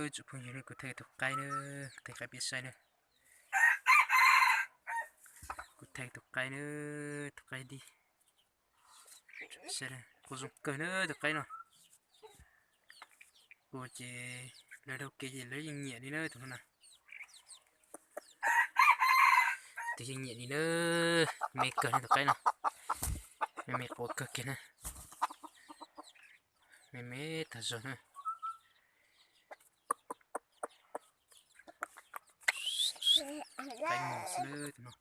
Tsoom phooj ywg, kuv thaij tus qaib na, kuv thaij qaib peb saib na. Kuv thaij tus qaib na, tus qaib dib. Saib, quaj zoo kawg na tus qaib no. Quaj ces lawv dhau kev ces lawv yeej nyiam li na tus no na. Tus yeej nyiam li na, me kawg na tus qaib no. Me me quaj kawg kiag na. Me me tag zog na. Qaib mos xwb na tus no.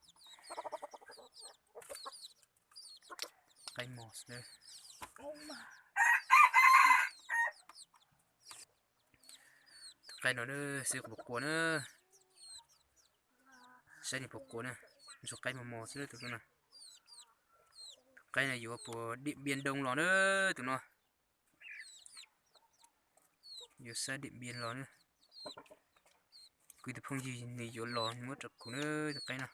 Qaib mos xwb na. Tus qaib no na, saib puas quaj na. Saib nws puas quaj na. Ntsuag qaib mos mos xwb na tus no na. Tus qaib no yuav puas Điện Biên Đông los na tus no. Yuav sab Điện Biên los na. Kuv tus phooj ywg nws yuav los nws muab rau kuv na tus qaib no.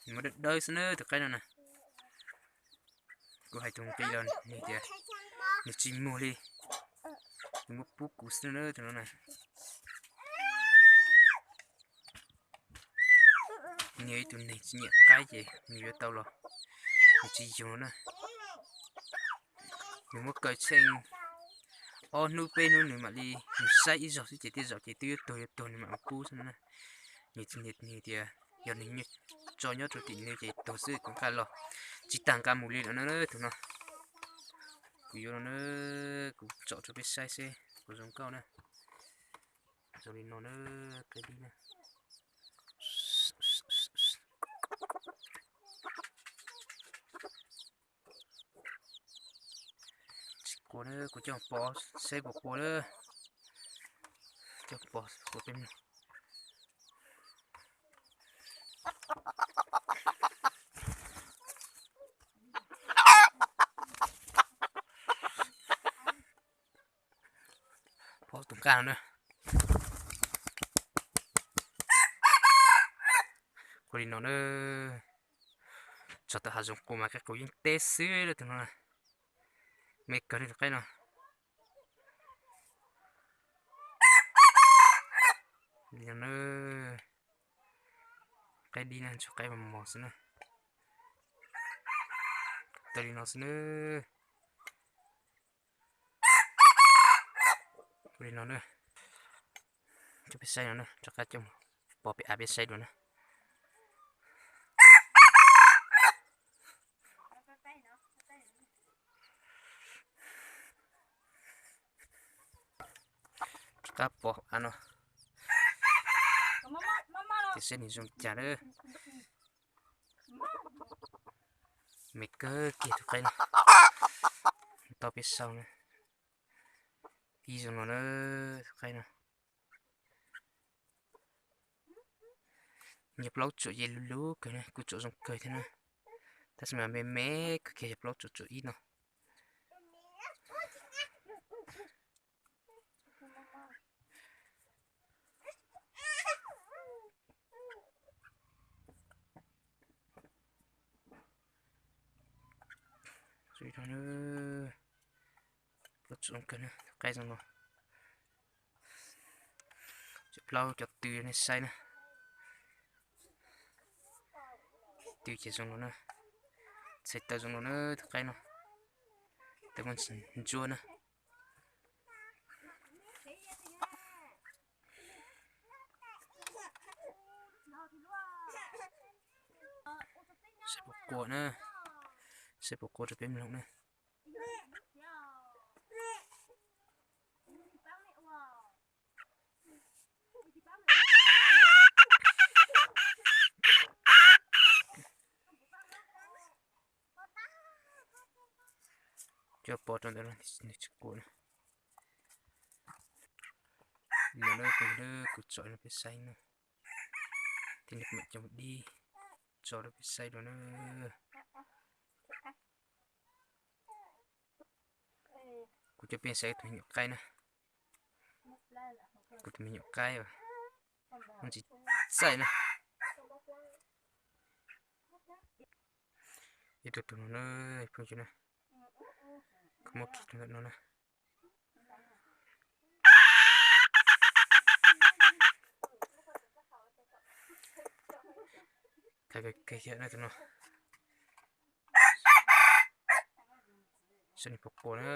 Nws muab dawb dawb xwb na tus qaib no na. Kuv hais tus nqi los nws tias nws tsis muag li. Nws muab pub kuv xwb na tus no na. Nws yog ib tug neeg tsis nyiam qaib ces nws yuav tau los nws tsis yug no na. Nws muab kaw tsheej ob hnub peb hnub nws mam li, nws saib ib zaug xwb ces tej zaum ces twb yuav tuag yuav tuag nws mam mus pub xwb no na. Nws tsis nyiam, nws tias yog nws tso nyob rau tim nws ces tuag xwb kuv nqa los tsis tas nqa mus li no na tus no. Kuv yuav no na, kuv tsom rau peb saib seb puas zoo nkauj na. Zoo li no na, qaib dib na. Tsis quaj na, kuv coj pov saib puas quaj na. Coj pov quaj peb mloog. Pov tus nqaj no na. Quaj li no na. Txog tom hav zoov qus mas qaib qus yeej teb xwb tus no. Me kawg li tus qaib no. Li no na. Qaib dib na, ntsuag qaib mos mos xwb na. Tau li no xwb na. Li no na. Coj peb saib no na, rov qab coj pov peb av peb saib dua na. Rov qab pov av no. Ces saib nws zoo cas lawm. Me kawg kiag tus qaib no. Tau peb saib na. Ib zoo no na, tus qaib no. Yog plaub tsuam ces luv luv kawg na, kuj tsuam zoo kawg thiab na. Tab sis mas me me kawg kiag yog plaub tsuam tsuam ib no. Plaub tsuam zoo kawg na, qaib zoo no. Cov plaub cov tw nej saib na. Tw ces zoo no na. Txhais taw zoo no na, tus qaib no. Tau muaj ntsuab na. Saib puas quaj na. Saib puas quaj rau peb mloog na. Coj pov rau ntawd los nws tsis quaj na. No na, kuv tsom no peb saib na. Thiab nws mam coj mus dib tso rau peb saib dua na. Kuv coj peb saib tus me nyuam qaib na. Kuv tus me nyuam qaib, ntsis txaij na. Ib tug tus no na, phooj ywg na. Kuv muab kiag tus ntawm no na. Tag kawg kiag na tus no. Saib nws puas quaj na.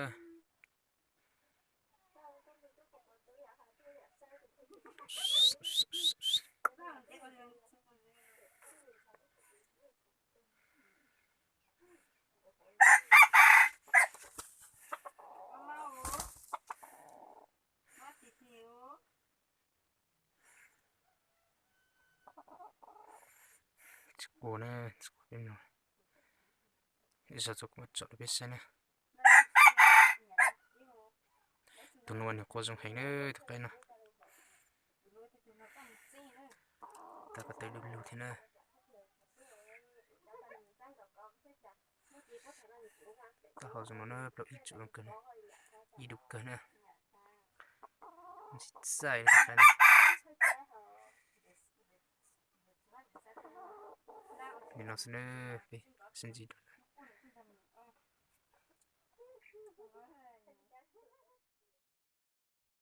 Tsis quaj na, tsis quaj peb mloog. Ib zaug txog kuv mam tsom rau peb saib na. Tus no nws quaj zoo heev na, tus qaib no. Tab ko taw lug lug thiab na. Taub hau zoo no na, plaub ib tsuam zoo kawg na, ib dub kawg na. Ntxim txaij li tus qaib no. Nim no xwb na, peb sib ntsib dua lawm.